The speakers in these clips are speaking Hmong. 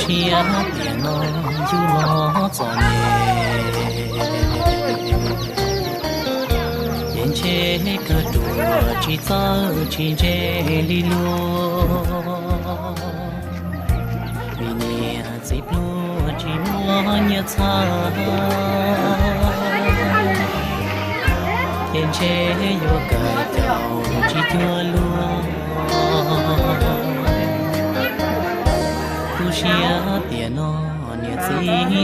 Siab tiam no yug los txom nyem, ces ntshe kawg ruam tsis txawj tsis ntse li luag. Vim niam txiv pluag tsis muaj nyiaj txhab, ces ntshe yuav kawm caum tsis cuag luag. Tu siab tiam no niam txiv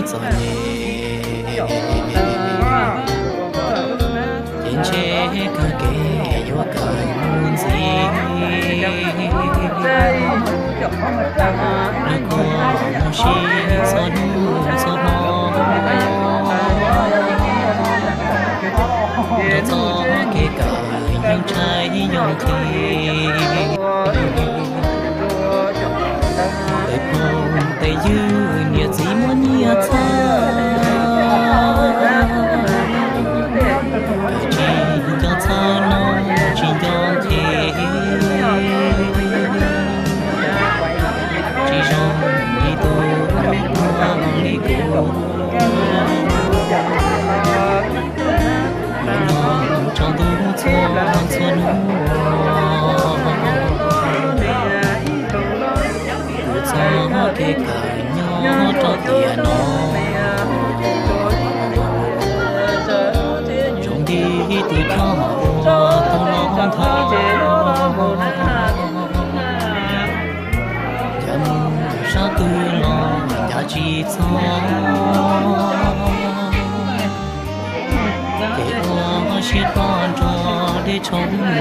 txom nyem, ces ntshe kawg kev yuav kawm mus ntxiv. Nws kuj mus sib txhua hnub txhua hmo, rau txoj kev kawm yeej ntshai yeej qhis. Tes phooj tes ywg niam txiv muaj nyiaj txhab, kawm tsis nco txhawb no tsis nco nthes, tsis zoo li tus me tub li kuv. Lub no tsaus ntuj txhua txhua hnub, kuv txoj kev kawm nyob rau tiam no, zoo li tus choj uas tau los ntho, ncav mus sab twg los ncav tsis txog, ces ua siab ploj nrog dej tshoob mus.